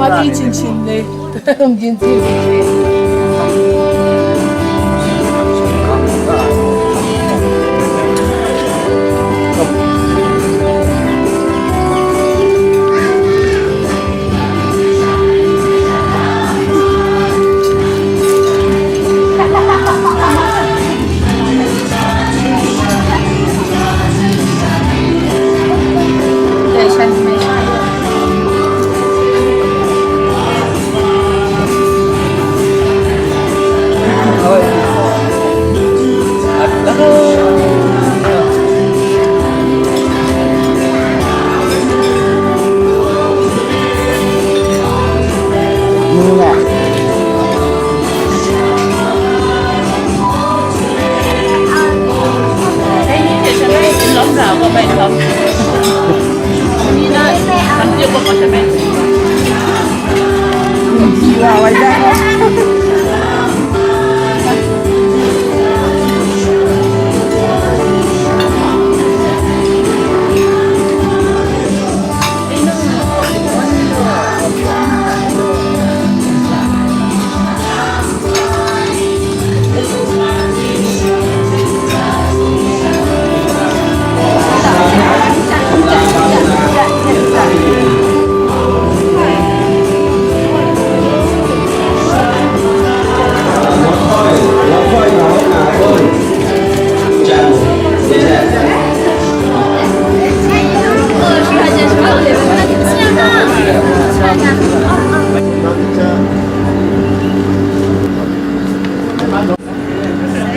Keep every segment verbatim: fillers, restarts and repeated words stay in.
Wa di chin chin le. Tong jin si.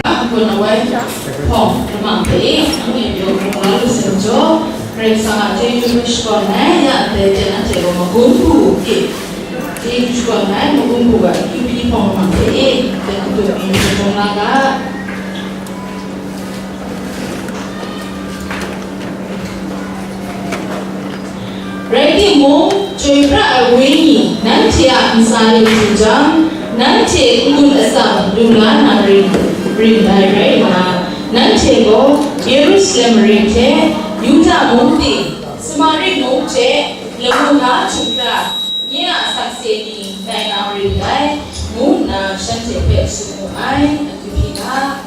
အခွန်အဝဲဖောင်တမံၣ်ပေ အမွေပြောပုံလားလို့ဆိုတော့ Karai Kasang a chyeju hpe shakawn ai, ya ndai jan anhte gaw magum hku hte chyeju shakawn ai, magum hku ga akyu hpyi hpawng lamang hte e, dan hku mi hkrum la ga. Rai timung, Chyoi pra ai Wenyi nanhte a ntsa e du jang, nanhte n-gun atsam lu la na ring, ring ai rai nna, nanhte gaw Yerusalem mare hte Yuda mung ting, Samari mung hte lamu na htum hkra, nye a sakse ni tai na marin dai, ngu nna shanhte hpe tsun mu ai, akyu hpyi ga.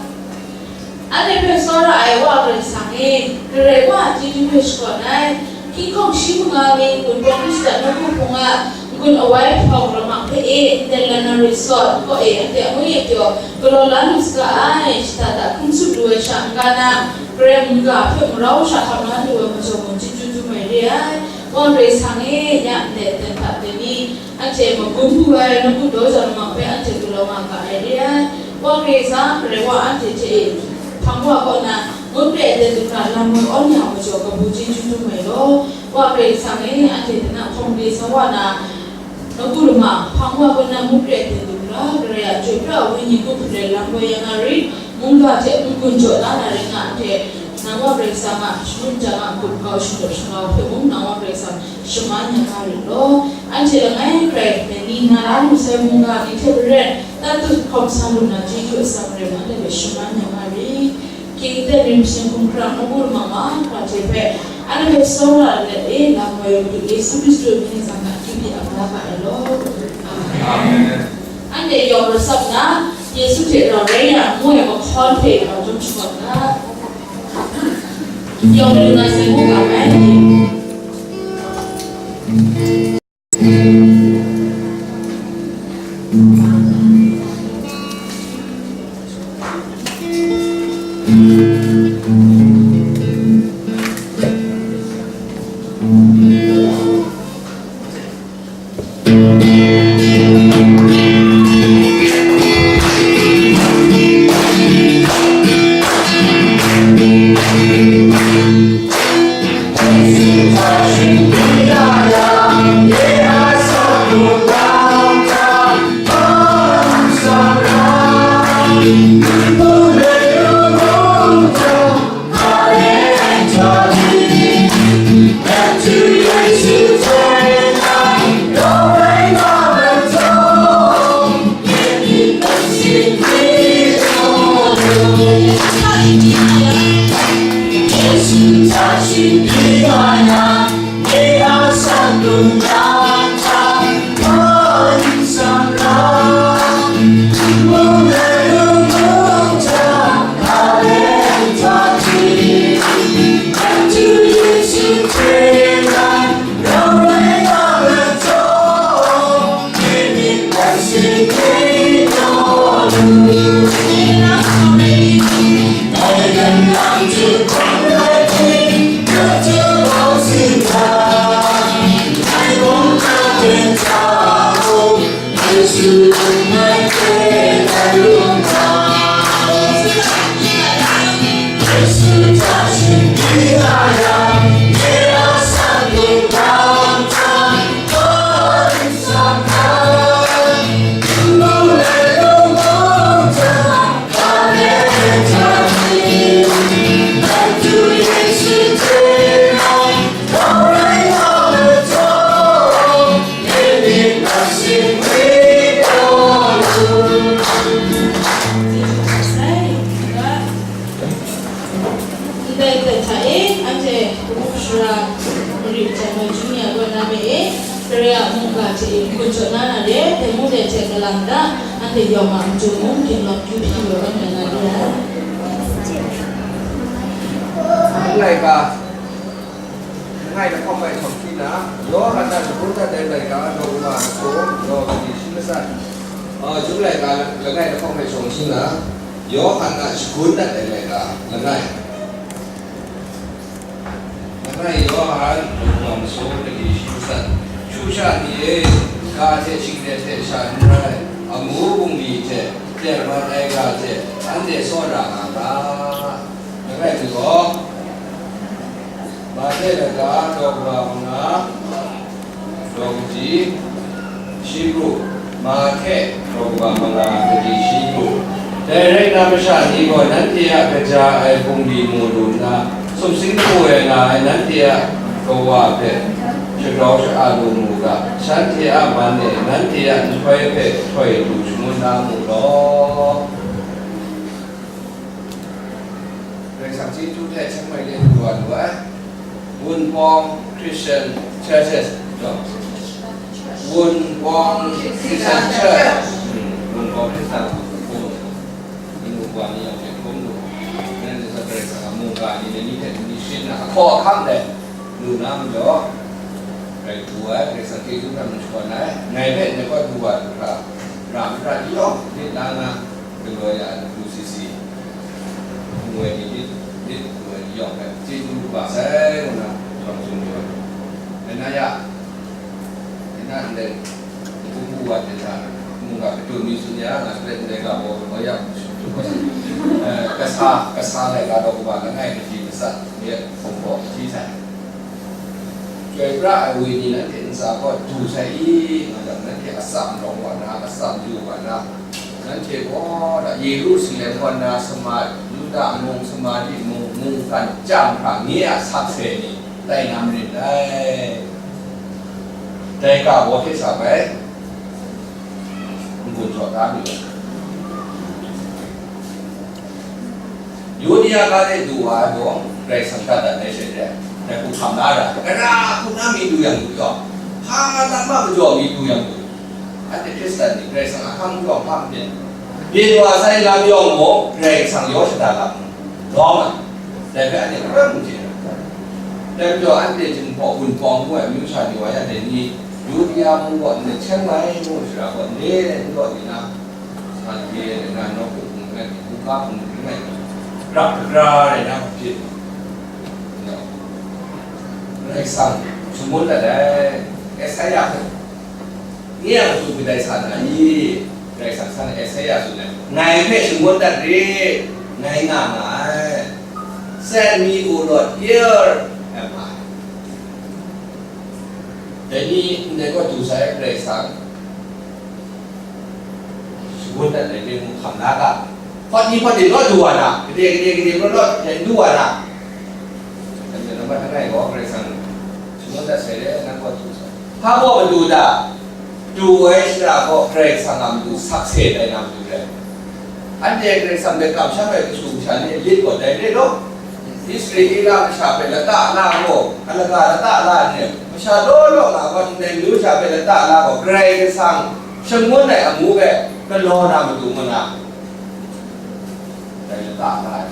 Anhte hpe tsawra ai Wa Karai Kasang e, Karai Wa a chyeju hpe shakawn ai, hkying hkawng shi manga mi n-gun pawng hkrit shada nawku hpung a n-gun awai hpawng lamang hpe e, ndai lan na rit sawt, kaw e, anhte amu e pyaw galaw la lu saga ai, shada da hkum tsup lu ai sha n-ga na, Karai mungga hpe marau sha hkam la lu ai majaw mung chyeju dum ai re ai. Wa Karai Kasang e, ya ndai dan hta dai ni, anhte magum hku ai nawku daw jau lamang hpe anhte galaw nga ga ai re ai. Wa Karai Kasang, Karai Wa anhte hte e, hpang wa kaw na, ngut re ai ten du hkra lam woi awn ya majaw kabu chyeju dum ai law. Wa Karai Kasang e, anhte hte na hpawng de sa wa na, nawku lama, hpang wa kaw na, ngut re ai ten du hkra, Karai a Chyoi pra ai Wenyi gup hkrit lam woi ya nga rit, mungga hte n-gun jaw la na rai nga, anhte nang Wa Karai Kasang a shangun jang a gup kau shadaw shanau hpe mung nang Wa Karai Kasang shaman ya nga rit law. Anhte langai hkrai dai ni na la lu sai mungga ni hte maren tatut hkawm sa lu na chyeju atsam rai nna, anhte hpe shaman ya nga rit. Hkying ten rim shing hkum hkrang nawku lama mahkra hte hpe, anhte hpe tsawra let e, lam woi Madu Yesu Hkristu mying hta akyu hpyi ap la ga ai law. Amen. Anhte yawng rawt tsap nna, Yesu hte rau rai yang, ngu ai mahkawn hpe grau dum shakawn ga. Yawng lu na sai ngu ga ai. Ndai hta e, anhte kabu shara mari hte mai Junior kaw na me e, Kare a mungga hte e n-gun jaw na na re, dai mung dai hte galang da, anhte yawng a matu mung ginlawng kyu hpyi wa rawt nga na re ai. Laika, langai lahkawng hpe shawng hpyi na, Yawhan a shagun dat ai laika, daw kuma masum, daw kaji shi masat, a, Jun laika, langai lahkawng hpe shawng hpyi na, Yawhan a shagun dat ai laika, langai. Langai Yawhan, daw kuma masum, kaji shi masat. Shu sha ni e, ga hte shinglet hte sha n rai, amu bungli hte, teng mat ai ga hte, anhte tsawra nga ga. Langai mi gaw, Mahte laika, daw kuma manga, daw kaji shi pru, Mahte, daw kuma manga, kaji shi pru. Dai rai na, masha ni gaw nanhte a kaja ai bungli mu lu nna, sumsing hpu ai nga ai nanhte a Kawa hpe shagrau sha-a lu mu ga, shanhte a man e nanhte a nhtoi hpe htoi du shangun na mu law. Karai Kasang chyeju hte chyeng mai de du wa lu ai. Wunpawng Christian Churches, no? Wunpawng Christian Church. Hmm, Wunpawng Christian Church. Ni mungga ni yawng hte hkrum lu. Nanhte sa Karai Kasang a mungga ni, ni hte ni shing na, ahkaw ahkang de lu na majaw, rai du ai, Karai Kasang chyeju hpe mu shagun ai. Ngai hpe ndai kaw du wa lu hkra, ra mara ni yawng lit la na, galaw ya ai, lu si si. Ngu ai ni lit, lit ngu ai ni yawng hpe chyeju kaba sai ngu na, shawng tsun yu ai. Rai na ya, rai na ndai, N P U wa jen hta, mungga katun mi tsun ya, nga hpe ndai ga baw, baw ya, eh, kasa, kasa laika daw kuma langai kaji masat, myit hkum gaw hti sai. Chyoi pra ai wenyi nanhte ntsa gaw du sai i, nga jang nanhte atsam rawng wa na, atsam yu wa na, nanhte gaw da Yerusalem gaw na sama, Yuda mung, Samari mung, mungkan chyam hkra nye a sakse ni tai na marin dai. Dai ga baw hte sa bai, n-gun jaw da myit. Yudia ga de du wa ai gaw, Karai Kasang hta dat ai she re ai, dai hku hkam la ra, gara hku na mi du yang du yaw, hpa lam ma majaw mi du yang du. Anhte Hkristan ni Karai Kasang a hkam yawng hpa n byin, byin wa sai lam yawng gaw, Karai Kasang yaw shada lam lawm ai. Dai hpe anhte hkoi mu chye ai. Dai majaw, anhte Jinghpaw Wunpawng ngu ai amyu sha ni wa ya dai ni, Yudia mung gaw n chyeng ai, ngu shara gaw, nde n gaw di na, Sangye rai na, nawku hpung rai, hkungga hpung rai, grap kagra rai na hpit, Karai Kasang shangun dat ai. Esaia hpe, nye a matu kadai sa na i? Karai Kasang san Esaia tsun ai, ngai hpe shangun dat rit, ngai nga nga ai. Send me, O Lord, here am I. Dai ni ndai gaw du sai, Karai Kasang shangun dat ai hte mu hkam la ga. Hpawt ni hpawt ni law du wa na, gade gade gade law law hte du wa na. Dai majaw, nambat langai gaw Karai Kasang shangun dat sai re, nang gaw du sai. Hpa gaw madu da, du ai shara gaw Karai Kasang a matu sakse tai na matu rai. Anhte Karai Kasang hpe kamsham ai kashu kasha ni lit gaw dai re law. Israela masha hpe lata la gaw, alaga lata la ai ni, masha law law nga gaw, ndai manu masha hpe lata la gaw, Karai Kasang shangun ai amu hpe galaw na matu ngu na, dai lata la ai.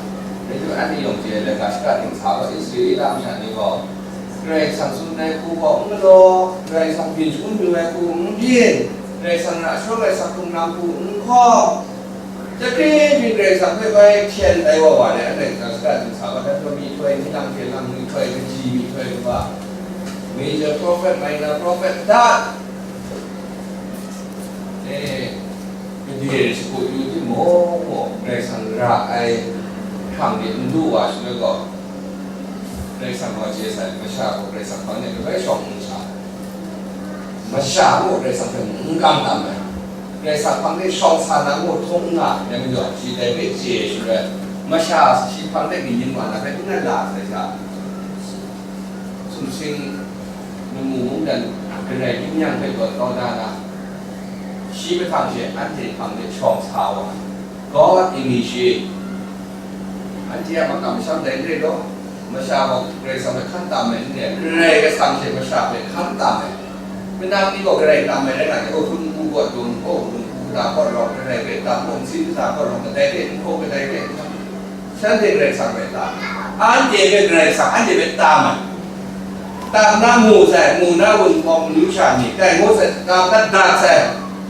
Dai hte anhte yawng chye ai laika shaka ding sa gaw, Israela masha ni gaw, Karai Kasang tsun ai hku gaw n galaw, Karai Kasang byin shangun yu ai hku n byin, Karai Kasang ra shawng ai sa hkrung lam hku n hkawm, Chyahkring hpring Karai Kasang hpe bai hpyen tai wa wa le, anhte Karai Kasang sa wa dat, myihtoi, myilang hkye lang myihtoi, kaji myihtoi kaba, major prophet, minor prophet, dat. E, gade shagu yu timung, Karai Kasang ra ai hkrang de n du wa shaloi gaw, Karai Kasang gaw chye sai, masha gaw Karai Kasang hpang de bai shawng n sa. Masha mung Karai Kasang hpe n kam tam ai. Karai Kasang hpang de shawng sa na mung htung n nga ai, dai majaw, shi dai hpe chye shaloi, masha shi hpang de kayin wa na hpe n na la sai sha, sumsing lamu mungdan kanai yin yang hpe tawn kau na na, shi mahtang she anhte hpang de shawng sa wa ai. God initiate. Anhte a makam masham dai re law, masha gaw Karai Kasang hpe hkan tam ai n re, Karai Kasang hte masha hpe hkan tam ai. Manang ni gaw Karai tam ai rai nga, o hpun npu gaw dum, o hpun npu hta gaw rawng, Karai hpe tam, o nsin hta gaw rawng, kadai hte n hkaw, kadai hte n hkaw, shanhte Karai Kasang hpe tam. Anhte hpe Karai Kasang, anhte hpe tam ai. Tam na mu sai, mu na wunpawng manu sha ni, dai ngut sai, tam na dat sai,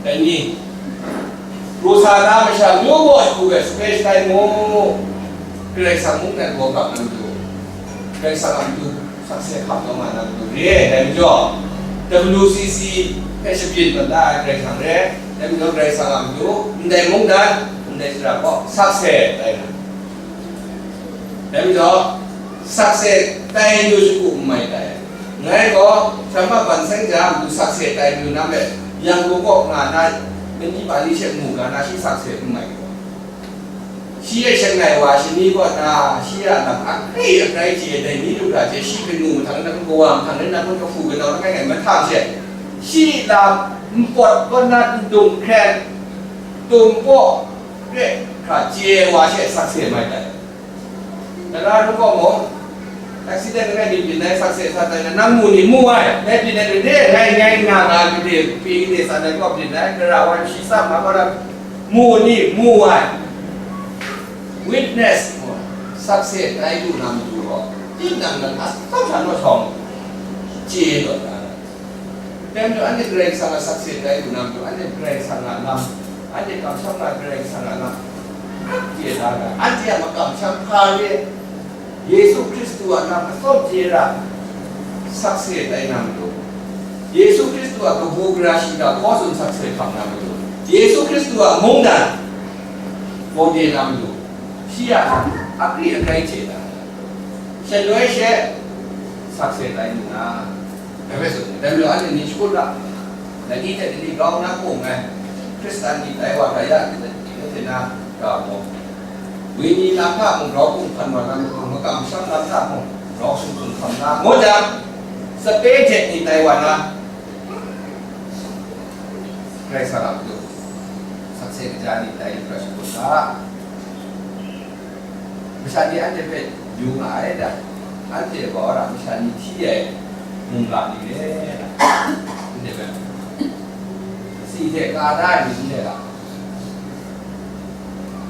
dai ni. Lusana masha myu gaw shagu hpe sape shatai mu. Karai Kasang mungdan gaw bang na matu, Karai Kasang a matu sakse hkam taw nga na matu re ai, dai majaw, W C C hpe shabyin mat la ai Karai Kasang re, dai majaw, Karai Kasang a matu, ndai mungdan, ndai shara gaw sakse tai na. Dai majaw, sakse tai yu shagu n mai tai. Ngai gaw, Shanma Ban Seng ja matu sakse tai yu na me, Yangon kaw nga na, mani pa ni she mu ga na, shi sakse n mai gaw. Shi e shangai wa shani kaw na, shi a lam akri akrai chye ai dai ni lu hkra hte, shi kanu mahtang na, kawa mahtang na, kafu kanau langai ngai mahtang she, shi lam npawt kaw na, ndung hkren, tum paw, re hkra chye ai wa she sakse mai tai. Tara nu gaw mung, accident langai mi byin ai, sakse sa tai na, nang mu ni mu ai, ngai byin ai, de ngai, ngai nga nga, gade, pyi gade sa ai gaw byin ai, gara wan shi tsam ma gaw na, mu ni mu ai, witness mu ai, sakse tai lu na matu gaw, tinang nan a tau sha naw shawng, chye naw na. Dai majaw, anhte Karai Kasang a sakse tai lu na matu, anhte Karai Kasang a lam, anhte kamsham na Karai Kasang a lam, hkap chye da ga, anhte a makamsham hpa re, Yesu Hkristu a lam atsawm chye ra, sakse tai na matu, Yesu Hkristu a kabu gara shiga hkaw tsun sakse hkam na matu, Yesu Hkristu a mungdan gawde na matu, shi a lam akri akrai chye da, shaloi she sakse tai lu na. Efesu ni, dai majaw anhte ni shakut ra, lani hte lani grau na hpung ai, Hkristan ni tai wa hkra ya, tinang hte na ga mu, wenyi lam hta mung grau hpung hpan wa na matu, makam masham lam hta mung grau sung sung hkam na, ngu jang, sape jet ni tai wa na, Karai Kasang a matu, sakse kaja ni tai lu hkra shakut ra. Masha ni anhte hpe yu nga ai da, anhte gaw ra masha ni hti ai mungga ni le, anhte hpe si hte ka da ai ni n le ga,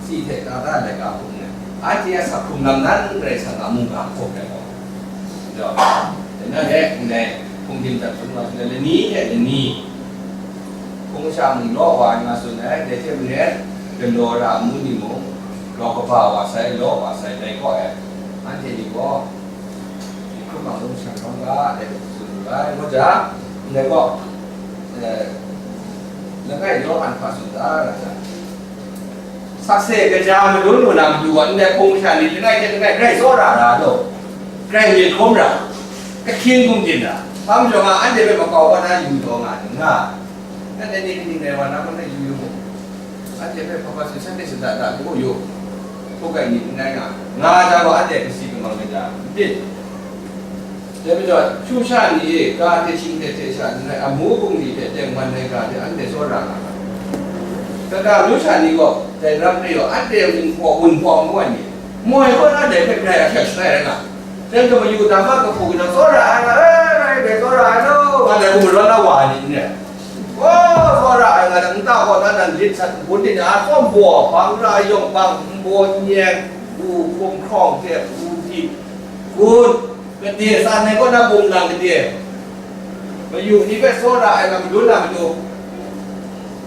si hte ka da ai laika hpung le, anhte a sa hkrung lam nan Karai Kasang a mungga hkawm ai gaw, dai na le, ndai hpung dim dat hpung wa, lani hte lani, hpung sha mung law wa ai nga tsun ai, dai hte maren, galaw ra amu ni mung, grau kaba wa sai, law wa sai, dai kaw e, anhte ni gaw, hkrum hkrum shanglawm ga, dai tsun lu ai, ngu jang, ndai gaw, eh, langai Yawhan hpa tsun da, nga jang, sakse kaja madun lu na matu gaw, ndai hpung sha ni langai hte langai grai tsawra ra law, grai myit hkrum ra, kahkyin hkum byin ra, hpa majaw nga, anhte hpe makau wa na yu taw nga ni nga, nanhte ni kaning rai wa na, ngu na yu yu mu. Anhte hpe hpa hpa tsun, shanhte shada da yu yu, hkrup ai myit n rai nga, nga jang gaw, anhte kasi kamang kaja n byin. Dai majaw, Hpyu sha ni e, ga hte shing hte hte sha n rai, amu bungli hte tengman ai ga hte anhte tsawra nga ga. Kaga myu sha ni gaw, dai rap re yaw, anhte wunhpaw, wunhpaw ngu ai ni, Moi kaw na dai hpe grai ahkyak shangai rai nga. Dai hte mayu dama kahpu kaw tsawra ai nga, "E, ngai dai tsawra ai law," nga dai hku marawn na wa ai ni n rai. O, tsawra ai nga dai nta kaw na nan lit sat n gun di na, a tsawm baw, hpang ra yawng hpang, nbaw n yeng, bu hkum hkrawng hte bu hti, gun, gade tsan ai kaw na bum lang gade, mayu ni hpe tsawra ai nga madun na matu,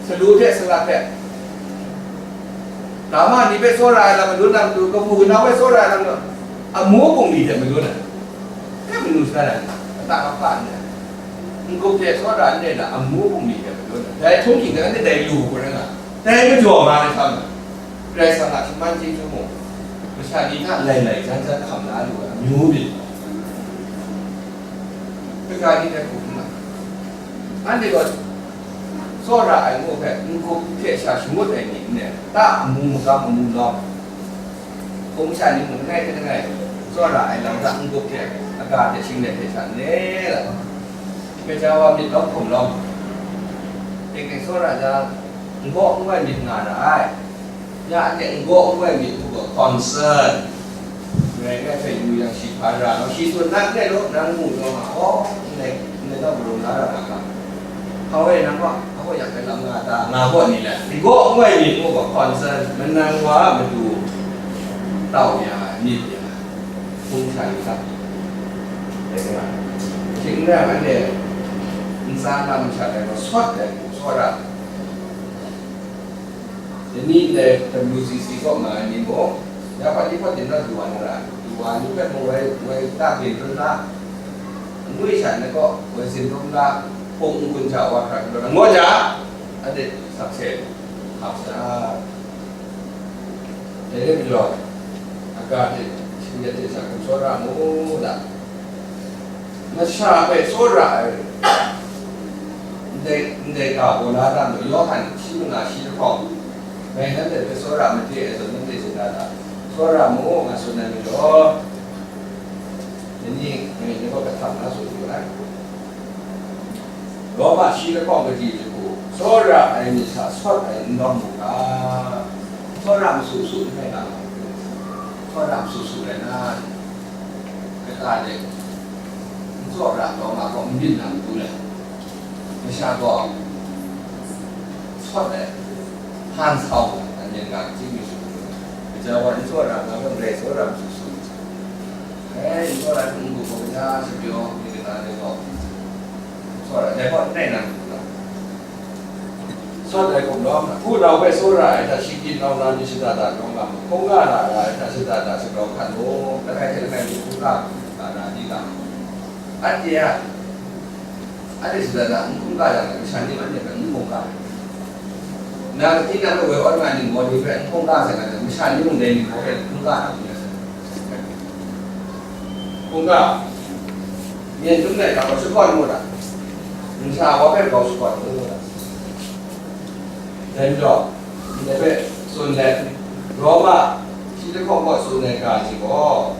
salu hte salat hte, dama ni hpe tsawra ai lam madun na matu, kabu kanau hpe tsawra ai lam, amu bungli hte madun ai. Hpe manu sha na, kata kapa n rai. N-gup hte tsawra n rai na, amu bungli hte madun ai. Dai htung hking na, dai lu hku rai nga, dai majaw ma ai hkam na, Karai Kasang a htingman chyeju mung, masha ni hta lai lai jan jan hkam la lu ai amyu myit, kaja ni dai hku n nga. Anhte gaw tsawra ai ngu hpe n-gup hte sha shangut ai ni n-, ta amu magam amu lawm, hpung sha ni mung langai hte langai tsawra ai lam hta n-gup hte aga hte shinglet hte sha n le ai. Gaja wa myit lawm hkum lawm, tingting tsawra jang, n-gaw n-goi myit nga ra ai. Ya anhte n-gaw n-goi myit hku gaw concern. Ngai ngai hpe yu yang shi hpa ra nau, shi tsun na n rai law, nang mu taw nga, aw, ndai, ndai nau mung na ra na ga. Hpa e nang gaw, hpa gaw yak ai lam nga ta, nga gaw ni le, n-gaw n-goi myit hku gaw concern, manang wa a matu tau ya ai, myit ya ai, hpung sha yu ga. Dai hte, shing n rai anhte ntsa lam sha ai gaw sawt ai hku, sawt ai. Dai ni ndai W C C kaw nga ai ni mung, ya hpa ni hpawt din rawt lu wa na ra, lu wa ai ni hpe mung woi, woi ta byin dun la, n gwi sha ai kaw woi sin dun la, hpung n-gun sha wa hkra galaw na, ngaw ja, anhte sakse hkap sa. Dai rai majaw, aga hte, shinglet hte sha hkum tsawra mu da. Masha hpe tsawra ai, ndai, ndai ga gaw la dan gaw, Yawhan shi manga shi lahkawng, ngai nanhte hpe tsawra made ai zawn, nanhte sin da ta? Tsawra mu, nga tsun ai majaw, dai ni ngai ni gaw kahtang na tsun yu ai. Roma shi lahkawng kaji hte hku, tsawra ai myit hta sawt ai n lawm mu ga, tsawra masu su n rai nga, tsawra masu su rai na, kata de, n tsawra taw nga gaw n byin na matu le, masha gaw sawt ai, hpan sau ai, myen ga chying mi su, gaja wa n tsawra nga gaw, grai tsawra masu su. E, n tsawra hte n-gun gaw kaja shapyaw myit kata de gaw, tsawra dai gaw n rai na matu ga. Sawt ai hkum lawm, hpunau hpe tsawra ai hta shinggyim nau na myit shada da rawng nga mu, hkungga na ra ai hta shada da shagrau hkan mu, langai hte langai myit hkungga na ra ni ga. Anhte a, anhte shada da n hkungga yang, masha ni anhte hpe n hkungga ai. Nang tinang hpe woi awn nga ai ni gaw, ni hpe n hkungga sai nga, masha ni mung dai ni gaw hpe n hkungga na myit. Hkungga, myen dum laika gaw shakawn mu da, nsha wa hpe grau shakawn mu da. Dai majaw, ndai hpe tsun let, Roma shi lahkawng kaw tsun ai ga ni gaw,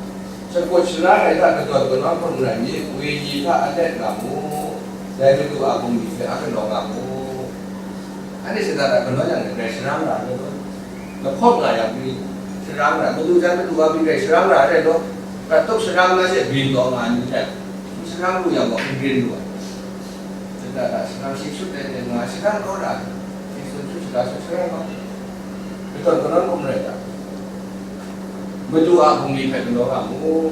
shakut sharang ai hta katawn kanawn hkum rai myit, wenyi hta alet nga mu, dai Madu a bungli hpe a galaw nga mu. Anhte shada da galaw yang, grai sharang ra ai law, lahkawng nga yang pyi sharang ra ai, madu jan madu wa pyi grai sharang ra ai law, prat tup sharang na she byin taw nga ai ni hte, n sharang lu yang gaw, n rin lu ai. Shada da sharang shi shut ai hte nga sharang kau ra ai, shi tsun shut, shada shut sharang kau, katawn kanawn hkum rai ta? Madu a bungli hpe galaw nga mu,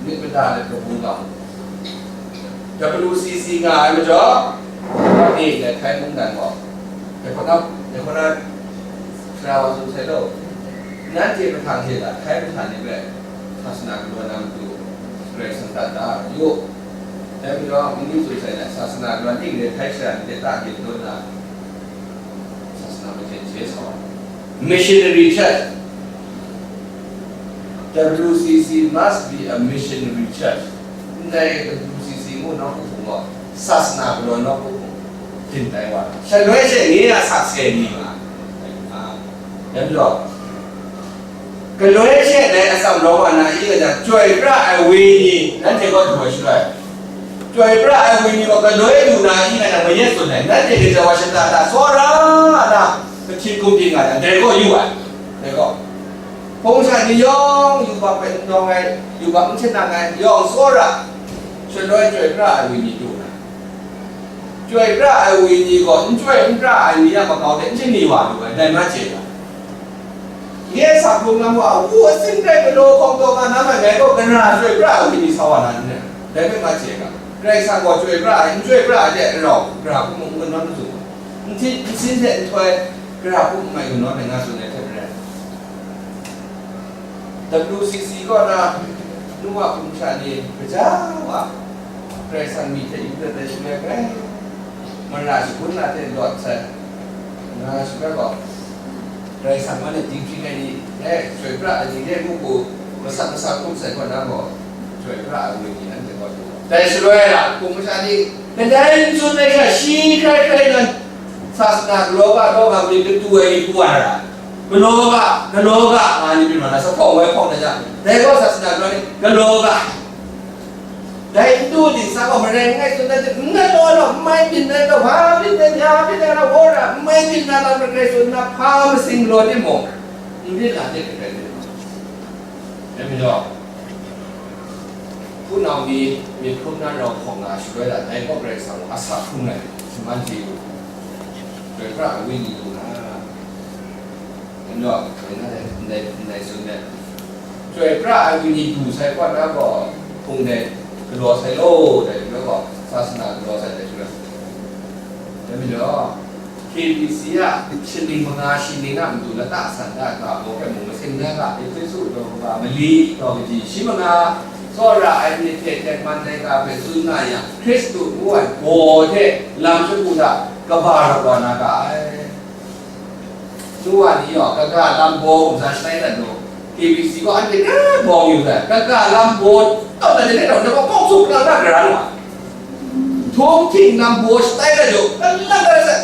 myit mada let kabu nga mu. W C C nga ai majaw, Hkristu ni ndai Hkai mungdan gaw, dai hkawt na, dai hkawt na, sara wa tsun sai law, nanhte mahtang hte ga Hkai mahtan ni hpe sasana galaw na matu, Karai Kasang dat da yu. Dai majaw, nni tsun sai na, sasana galaw ning re Hkai shara ni hte ta gindaw na, sasana majen je sa wa. Missionary church. W C C must be a missionary church. Ndai W C C ngu nawku hpung gaw, sasana galaw nawku hpung, din tai wa, shaloi she nye a sakse ni nga ai. Dai majaw, galoi she dai atsam rawng wa na i, gaja chyoi pra ai wenyi, nanhte gaw du ai shaloi, chyoi pra ai wenyi gaw galoi lu na i, nga na mayat tsun ai, nanhte gaja wa shata hta tsawra na, Kahtin gumhping nga yang, dai gaw yu ai, dai gaw. Hpung sha ni yawng yubak hpe n dawng ai, yubak n htenang ai, yawng tsawra, shaloi chyoi pra ai wenyi du na. Chyoi pra ai wenyi gaw n chyoi n pra ai ni a makau hte n shani wa lu ai, dai ma chye ga. Nye a sa hkrung na mu a, wu asin rai galaw hkawng taw nga na mai ngai gaw, gara chyoi pra ai wenyi sa wa na n rai. Dai hpe ma chye ga. Karai Kasang gaw chyoi pra ai, n chyoi pra ai hte rau, gara hku mung n galaw n tsun. N htit, n sin hte nhtoi, gara hku n mai galaw ai nga tsun ai hte maren. W C C kaw na, nu wa hpung sha ni, gaja wa, Karai Kasang myit hte yu dat ai shaloi grai, mara shagun na hte lawt sai, nga shaloi gaw, Karai Kasang man e dinghpring ai ni, e, chyoi pra ai ni, e, mu ku, masak masak hkum sai kaw na gaw, chyoi pra ai wenyi anhte gaw, dai shaloi la, hpung masha ni, kadai n tsun ai sha, shi hkrai hkrai nan, sasana galaw ga, gaw ga, myit katu ai ni pru wa ra. Galaw ga, galaw ga, nga ni byin wa na, sa hpawng wai hpawng na ja. Dai gaw sasana galaw ni, galaw ga. Dai n du ding sa gaw marai n ngai tsun dat, n galaw law, n mai byin ai law, hpa byin ai, ya byin ai law, wora, n mai byin na lam rai tsun na, hpa masing galaw timung, n byin na hte hkrai byin. Dai majaw, hpunau ni myit hkrum na rau hkawng nga shaloi la, dai gaw Karai Kasang a sa hkrum ai, shaman chye u, chyoi pra ai wenyi lu na. Njaw, ndai, ndai tsun let, chyoi pra ai wenyi du sai kaw na gaw, hpung dai galaw sai law, dai hpe gaw, sasana galaw sai dai hpe. Dai majaw, K B C a shaning manga shi ning a matu lata san da ga baw hpe mung, masing na ga Ehpesu daw kaba mali daw kaji shi manga, tsawra ai myit hte tengman dai ga hpe tsun nga yang, Hkristu ngu ai baw hte lam shagu hta kaba rawt wa na ga ai. Nu wa ni gaw, kaga lam baw hkum sa shatai dat lu, K B C gaw anhte na bawng yu sai, kaga lam baw tau dat de, dai gaw, dai gaw, kawng sung kalang na gara lu ai. Htung hting lam baw shatai dat lu, kalang gara sai,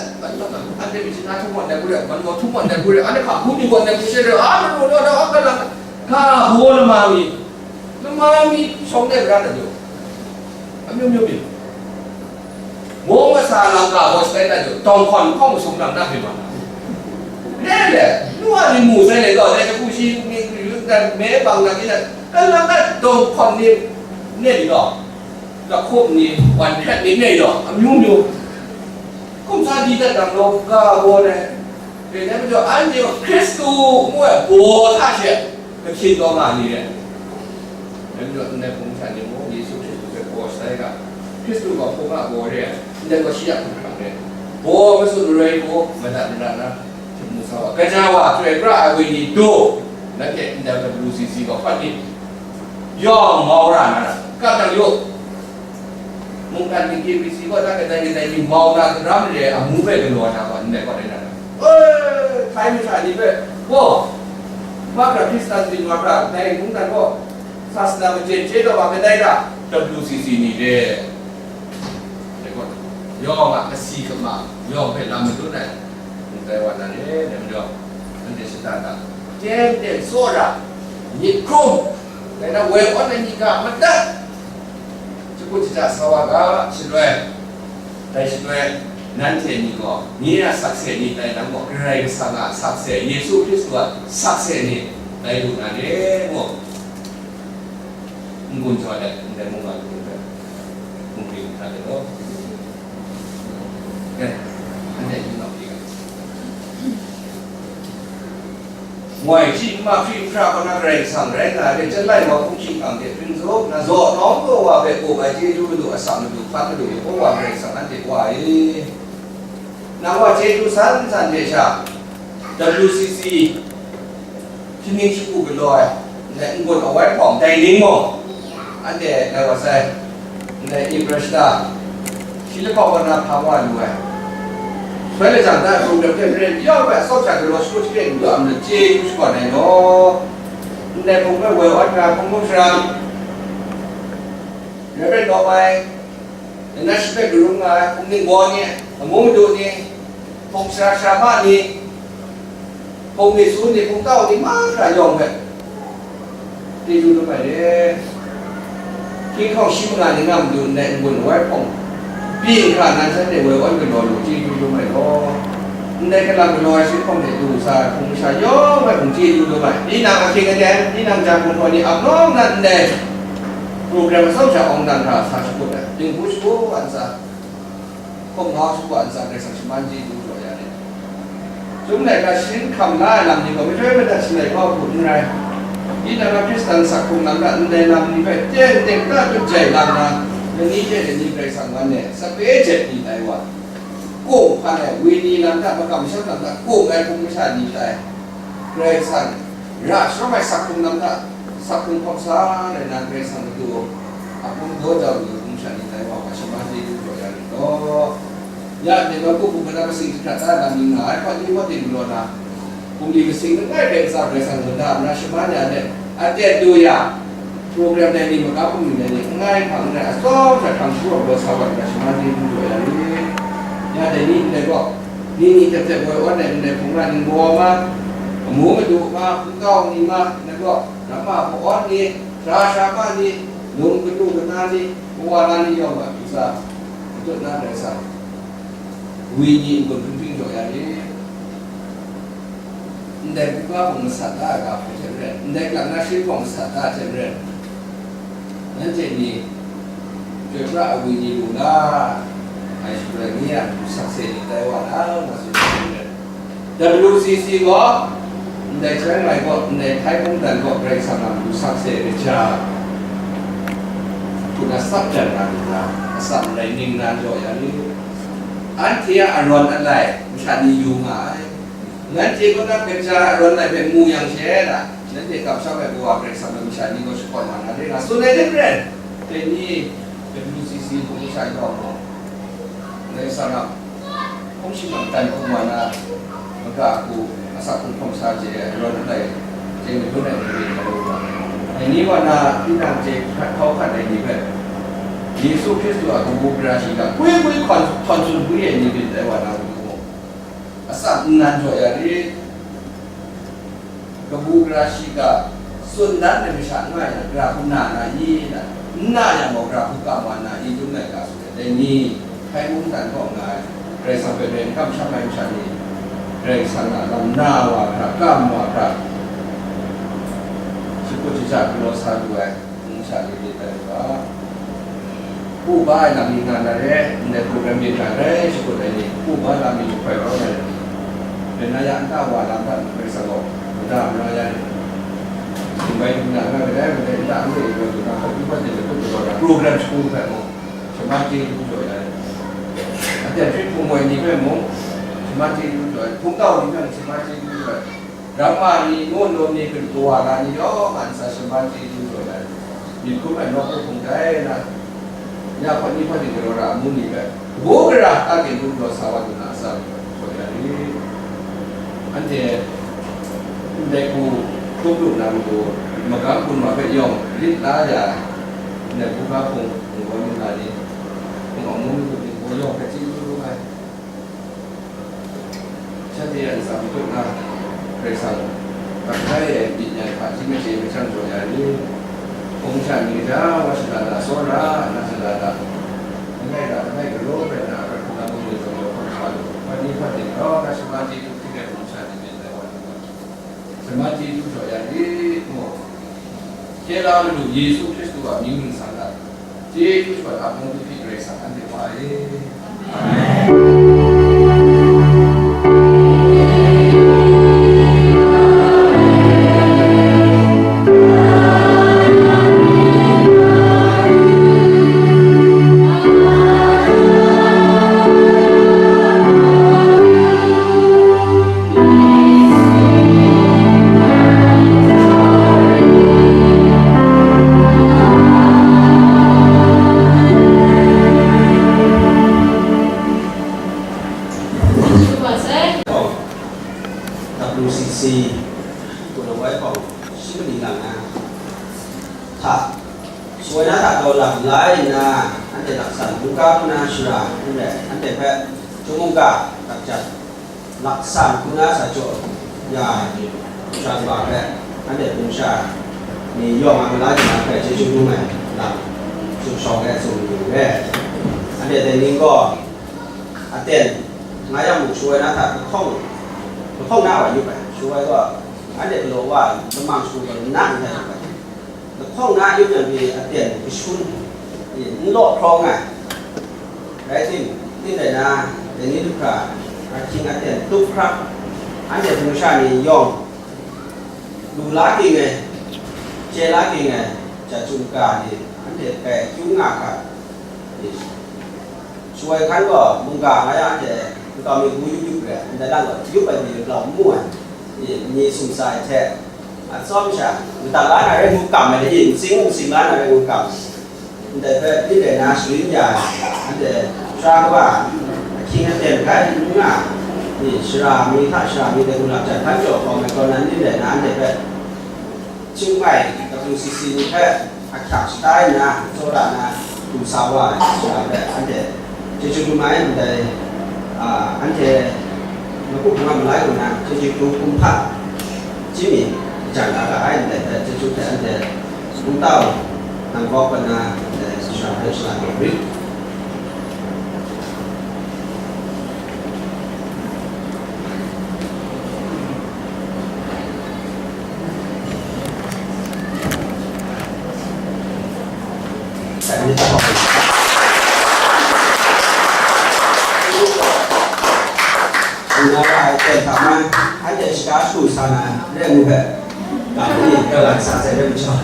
anhte myit na htum wan dai hku re, man gaw htum wan dai hku re, anhte hka hku ni wan dai hku she re, a, manu, a, kalang, ga baw lama mi. Lama mi shawng de pra na jaw, amyu myu mi. Mung masa lam ga gaw shatai na jaw, tawng hkawn hkawng masum lam na hpe ma na. Le le, nu a ni mu sai le gaw, dai jahku shi ni, ni, ni, me bang na ni na, ka lam na tawng hkawn ni, ne ni gaw, lahkum ni, wan hkrat ni ne gaw, amyu myu. Hkum sa di dat dang law, ga gaw dai. Dai, dai majaw, anhte gaw Hkristu ngu ai baw hta she, Kahkyin taw nga ni re. Dai majaw, ndai hpung sha ni mung Yesu Hkristu hpe baw shatai ga, Hkristu gaw hpung a baw re ai, ndai gaw shi a hkum hkrang re. Baw matsun maroi gaw, madat mara na, hte mu sa wa, gaja wa, chyoi pra ai wenyi du, nanhte ndai W C C gaw hpat ni, yawng mau ra na ra, kap nang yu. Mungkan ni K B C kaw na kadai kadai ni mau na, daram re ai amu hpe galaw na gaw, ndai kaw rai na ra. Oi, hkai masha ni hpe, gaw, mahkra Hkristan byin wa hkra, dai mungdan gaw, sasana machyen chye taw wa kadai ra, W C C ni re. Dai gaw, yawng a kasi kama, yawng hpe lam madun ai, ndai wa na re, dai majaw, anhte shada da, teng teng tsawra, myit hkrum, dai na woi awn ai ni ga madat, Shakut shaja sa wa ga, shaloi, dai shaloi, nanhte ni gaw, nye a sakse ni tai nang gaw, Karai Kasang a sakse, Yesu Hkristu a sakse ni tai lu na re, ngu. N-gun jaw let, ndai mungga ni hpe, hkungri hkra let law. Eh, anhte hpyi nga hpyi ga. Moi hti n ma hpyi n hkra kaw na Karai Kasang rai nga ai hpe, chyalai wa hkum hkying hkang hte hpring zuk, na zaw nawng taw wa hpe kup ai chyeju madu, asak madu, hkan madu, Yehova Karai Kasang anhte Wa e. Nang wa chyeju san san hte sha, W C C, hpyi ning shagu galaw ai, ndai n-gun awai hpawng dai ning gaw, anhte ngai wa sai, ndai Ebrashta, shi lahkawng kaw na hpa wa lu ai. Soi lajang da, Rum lam hte maren yawng ai atsawm sha galaw shakut shakren n lu ai majaw chyeju shakawn ai law, ndai hpung hpe woi awn nga hpung hkrum sara, Reverend Lawmai, Nna shi hpe karum nga ai hpung ningbaw ni, amu madu ni, hpung sara sara ma ni, hpung myit su ni, hpung tau ni mahkra yawng hpe chyeju dum ai re. Hkying hkawng shi manga ni nga madu ndai n-gun awai hpawng, byin hkra nan shanhte woi awn galaw lu chyeju dum ai law. Ndai kalang galaw ai shi hpawng hte du sa ai hpung masha yawng hpe mung chye lu lu ai. Tinang ahkying aten, tinang jan hpung hkaw ni ap nawng na ndai program atsawm sha awng dan hkra sa shakut ai, dinghku shagu a ntsa, hkawm ngau shagu a ntsa, Karai Kasang shaman chye lu jaw ya ni. Chyum laika sharin hkam la ai lam ni gaw, mahtoi madat shalai kau hku n rai. Tinang a Hkristan sak hkrung lam hta ndai lam ni hpe teng teng ta tut jai lang na, lani hte lani Karai Kasang man e, sape jet ni tai wa, kung hpan ai, wini lam hta, makam masham lam hta kung ai hpung masha ni tai. Karai Kasang ra sharawng ai sak hkrung lam hta, sak hkrung hkawm sa rai na, Karai Kasang matu a hpung daw jau lu ai hpung masha ni tai wa, wa shaman chye lu jaw ya rit law. Ya, dai nawku hpung hkra masing jahkrat da lam ni nga ai, hpawt ni hpawt ting galaw na, bungli masing langai rai ntsa Karai Kasang mada mara shaman ya let, aten du ya, program dai ni, magam bungli dai ni, n ngai hpang n rai, atsawm hkra hkrang sharawng galaw sa wa, Karai Kasang shaman chye lu jaw ya ni. Ya dai ni ndai gaw, ni ni tep tep woi awn ai ndai hpung ra ni, maw ma, amu madu ma, nkau ni ma, ndai gaw, ramma hpawn ni, sara sara ma ni, num kanu kana ni, kawa na ni yawng a pyi sa, matut na Karai Kasang, wi ni n-gun hpring hpring jaw ya ni. Ndai buga hpung masat la ai ga hpe hte maren, ndai kalang na shi hpawng masat la ai hte maren, nanhte ni chyoi pra ai wi ni lu na, ngai shaprai ni a matu sakse ni tai wa na, nga tsun ai hte maren, W C C gaw, ndai hpung ngai gaw, ndai htai mungdan gaw Karai Kasang a matu sakse kaja hku na tsap jan na lu na, atsam rai ningnan jaw ya ni? Anhte a arawn alai masha ni yu nga ai. Nanhte kaw na kaja arawn lai hpe mu yang she na, nanhte kamsham ai Kawa Karai Kasang hpe masha ni gaw shakawn wa na re nga tsun ai hte maren, dai ni W C C hpung masha yawng gaw, Karai Kasang a hpung shingkang dan hkum wa na, maga hku asak hkrung hkawm sa chye ai arawn alai chye madun ai ni re nga lu ga. Dai ni wa na, tinang chye hkrat hkau hkrat ai ni hpe, Yesu Hkristu a kabu gara shiga gwi gwi hkawn, hkawn tsun gwi ai ni byin tai wa na, asak nnan jaw ya rit. Kabu gara shiga tsun dan ai masha n nga yang, gara hku na na i? N na yang gaw, gara hku kam wa na i? Dum laika su ai, dai ni, hkai mungdan kaw nga ai, Karai Kasang hpe rai n kamsham ai masha ni, Karai Kasang a lam na wa hkra, kam wa hkra, shakut shaja galaw sa lu ai. Ngu sha ni myit tai u ga. Hpu ba ai lam ni nga na re, ndai program myit hta grai shakut ai ni, hpu ba lam ni jahprai rau ai, Benaya nta wa lam hta Karai Kasang gaw mada mara ya ni, sumbai lu na nga kadai, madai nta n re ai wa lu na, hkawt lu hkawt jin latup galaw na, program shagu hpe mung, shaman chye lu jaw ya ni, aten hprit hpung woi ni hpe mung, shaman chye lu jaw ya, hpungtau ni hpe mung, shaman chye lu jaw ya. Ramma ni, naw lawm ni, kalu kawa na ni yawng a ntsa shaman chye lu jaw ai, myit hkrum ai nawku hpung tai na, ya hpawt ni hpawt ni galaw ra amu ni hpe, kabu gara ta ginhkum jaw sa wa lu na atsam jaw ya ni? Anhte ndai hku hkrum lu na matu, magam hpung ma hpe yawng lit la ya ai, ndai buga hpung, hpung gaw myit la ni, hpung amu matu myit gaw yawng hpe chye lu lu ai. Shanhte a ntsa matuk na, Karai Kasang, dak rai ai myit nyan hpaji machye machang jaw ya ni? Hpung sha ni gaja wa shala da, tsawra na shala da, langai ra langai galaw rai na, a prat hkungga mung ni zawn jaw hpang sha lu, hpa ni hpa ting rau na shaman chye lu hpring ai hpung sha ni myit lai wa ni nga, shaman chye lu jaw ya ni? Mu, hkye la Madu Yesu Hkristu a mying ningsang hta, Chyeju shakawn ap ngu hpyi Karai Kasang anhte wa e. Amen. W C C, Gulawai hpawng shi mali lang na hta, sawai na hta daw lam la nna, anhte laksan mungga hku na shara n rai, anhte hpe chyum mungga lakjat, laksan hku na sa jaw ya ai ni, sha kaba hpe anhte hpung sha ni yawng a mala jang hpe chyeju dum ai lam tsun shawng ai tsun mayu re. Anhte dai ning gaw aten Nga yang mung shawai na hta lahkawng, lahkawng na wa yup ai. Shawai gaw, anhte galaw wa ai, lamang shagu gaw, na n rai yup ai. Lahkawng na yup yang pyi aten kashun, n law hkrawng ai. Rai tim, ning rai na, dai ni du hkra, ahkying aten tup hkra, anhte hpung sha ni yawng, lu la ging ai, chye la ging ai, ja chyum ga ni, anhte grai kyu nga ga, shawai hkan gaw mungga nga yang anhte nkau mi gu yup yup re, ndai lang gaw yup ai ni blau n mu ai, ni sumsa ai hte, a tsawm sha, madat la na rai ngu kam ai ni, nsing nsing la na rai ngu kam ai. Ndai hpe ning rai na sharin ya ai, anhte sara kaba, ahkying aten rai n nga, ni sara mi hta sara mi de gulap jan hkan jaw hkawm ai kaw nan ning rai na anhte hpe, Chiang Mai W C C ni hpe ahkyak shatai nna, tsawra nna, du sa wa ai sara hpe anhte chyeju dum ai. Ndai, a, anhte Makuk Hpung a malai kaw na chyeju dum kumhpa chyim mi, jan la ga ai ndai hpe chyeju hte anhte Kungtau nang kaw kaw na, eh, sha hpe sha rit. Nna ra ai ten hta man, anhte shada shagu sa na, re ai ngu hpe, ga ni, ga lat sa sai re majaw.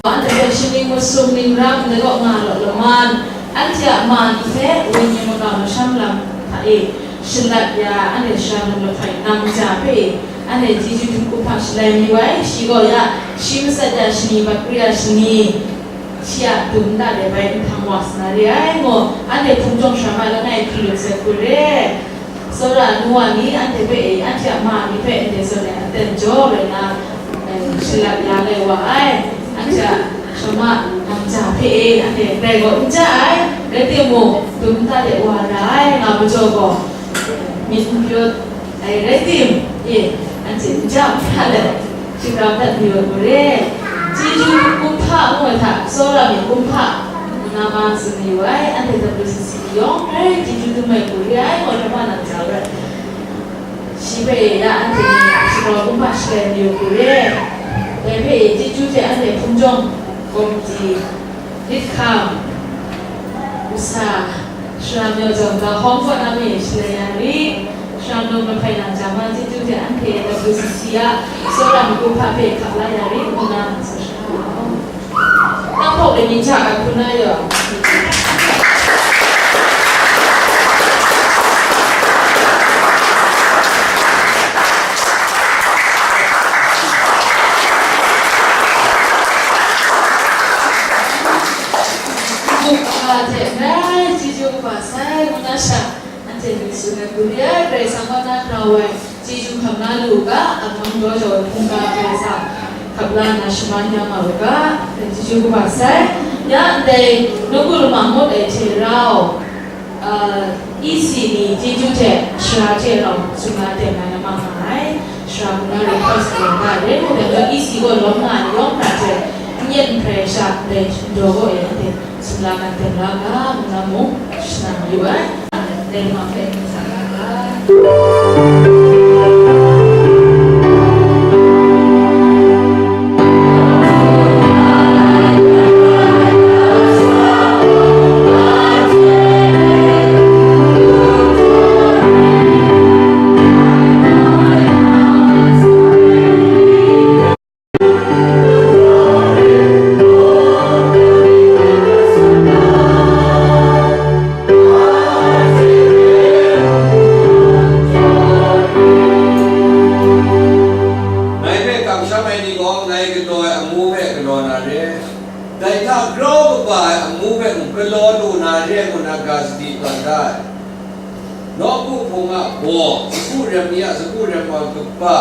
Anhte hpe shaning masum ning rang, ndai kaw nga law laman, anhte a ma ni hpe wenyi magam masham lam hta e shalat ya, anhte sara num lahpai nang ja hpe e, anhte chyeju dum kumhpa shalai mayu ai, shi gaw ya, shi matsat ya shani, bat kuri ya shani, shi a dum nta de bai nhtang wa sa na re ai, ngu, anhte hpung jawng sara ma langai hkri lut sai hku re. Tsawra nu wa ni anhte hpe e, anhte a ma ni hpe ndai zawn ai aten jaw rai na, eh, shalat ya lai wa ai. Anhte a sara ma nang ja hpe e, anhte grai gaw n ja ai, rai timung, dum nta de wa ra ai, nga majaw gaw, myit n pyaw ai, rai tim, e, anhte n ja hpra let, Shingkang dat mayu ai hku re, chyeju kumhpa ngu ai hta, tsawra myit kumhpa ngu na ma tsun mayu ai, anhte W C C yawng grai chyeju dum ai hku re ai, gaw hkra ma nang ja ai. Shi hpe ya anhte ni shingkang kumhpa shalai mayu ai hku re, dai hpe chyeju hte anhte hpung jawng komiti, lit hkam, usa, Sara mayu jawng ga hawng kaw na mi shalai ya ri, sara num lahpai nang ja ma chyeju hte anhte W C C a tsawra myit kumhpa hpe hkap la ya ri, ngu na tsun sha ai. Nang hpawk de myit hta a hku na yaw. Muk ga hte grai chyeju kaba sai ngu na sha, anhte myit tsun ai hku re ai, Karai Kasang kaw na grau ai chyeju hkam la lu u ga, amang daw jau ai hkungga Karai Kasang hkap la nna shaman ya nga u ga, dai chyeju kaba sai. Ya ndai nawku lama ngut ai hte rau, ah, E C ni chyeju hte sara hte rau tsun la teng ai na ma nga ai. Sara hku na request sa nga ai, dai hku dan gaw E C gaw lawm nga ai ni yawng hta hte n yet n hprai sha ndai ndaw gaw e, anhte sumla mat teng la ga, ngu na mung shana mayu ai. Dai ma hpe sa ga ga. Ngai hpe kamsham ai ni gaw, ngai galaw ai amu hpe galaw na re, dai hta grau kaba ai amu hpe mung galaw lu na re, ngu na ga sadi tawn da ai. Nawku hpung a baw, sagu rem mi a sagu rem wa kaba,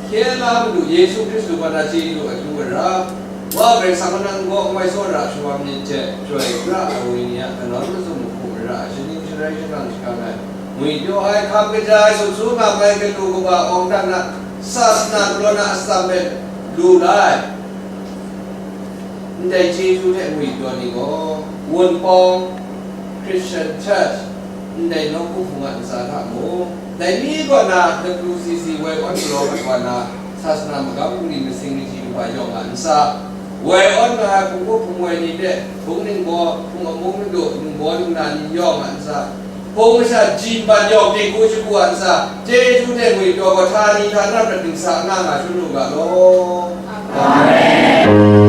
hkye la Madu Yesu Hkristu kaw na chyeju akyu ara, Wa Karai Kasang kaw na n-gaw n-goi tsawra shawa myit hte, chyoi pra ai wenyi a kanawn mazum hku mara, shaning sharai shangang shakang ai, ngwipyaw ai, hkam kaja ai, sut su ngam ai, galu kaba, awng dan na, sasana galaw na atsam hpe lu la ai. Ndai chyeju hte ngwipyaw ni gaw, Wunpawng Christian Church, ndai nawku hpung a ntsa hta mung, dai mi kaw na W C C woi awn galaw mat wa na, sasana magam bungli masing kaji kaba yawng a ntsa, woi awn na hpung hpung woi ni hte, hpung ningbaw, hpung amung madu, ningbaw ningna ni yawng a ntsa, hpung masha ji mat yawng, dinghku shagu a ntsa, chyeju hte ngwipyaw gaw htani htana prat dingsa nga nga shangun u ga law. Amen.